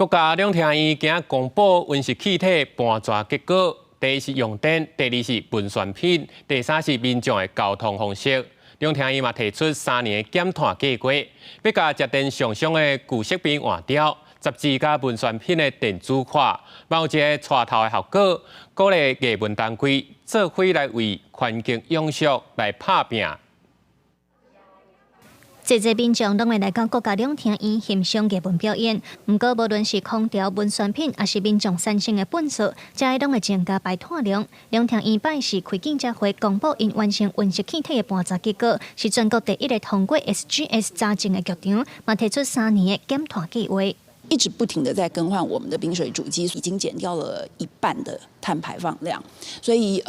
國家兩廳院今仔公布溫室氣體盤查結果，第一是用電，第二是文宣品，第三是民眾的交通方式。兩廳院嘛提出3年的減碳計劃，欲共節電上俗的舊設備換掉，雜誌佮文宣品的電子化，嘛有一个帶頭的效果，鼓勵藝文單位做伙來為環境永續來拍拚。濟濟民眾攏會來到國家兩廳院欣賞藝文表演。毋過，無論是空調、文宣品，抑是民眾產生的糞埽，這些攏會增加排碳量。兩廳院拜四開記者會公布，𪜶完成溫室氣體的盤查結果，是全國第一个通過 SGS 查證的劇場，嘛提出三年的減碳計劃。一直不停的在更換我們的冰水主機，已經減掉了一半的碳排放量，所以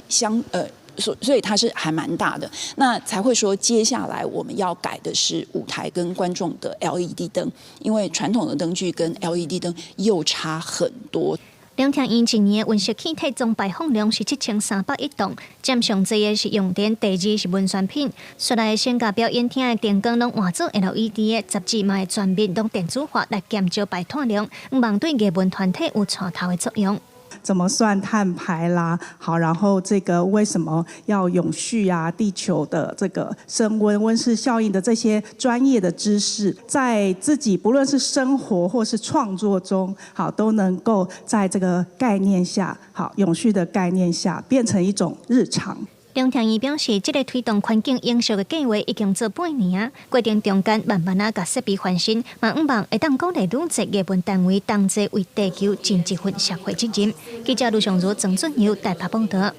相呃。所以它是還蠻大的，那才會說接下來我們要改的是舞台跟觀眾的 LED 燈，因為傳統的燈具跟 LED 燈又差很多。兩廳院一年的溫室氣體總排放量是7300億噸，佔上濟的是用電，第二是文宣品。紲來先共表演廳的燈光攏換做 LED 的，雜誌嘛會全面攏電子化來減少排碳量，向望對藝文團體有帶頭的作用。怎麼算碳排啦？好，然後這個為什麼要永續啊？地球的這個升溫、溫室效應的這些專業的知識，在自己不論是生活或是創作中，好，都能夠在這個概念下，好，永續的概念下，變成一種日常。兩廳院表示，這个推動環境永續的計劃已經做八年啊，過程中間慢慢仔共設備翻新，嘛向望會當鼓勵愈濟藝文單位同齊為地球盡一份社會責任。記者盧尚如、曾俊佑台北報導。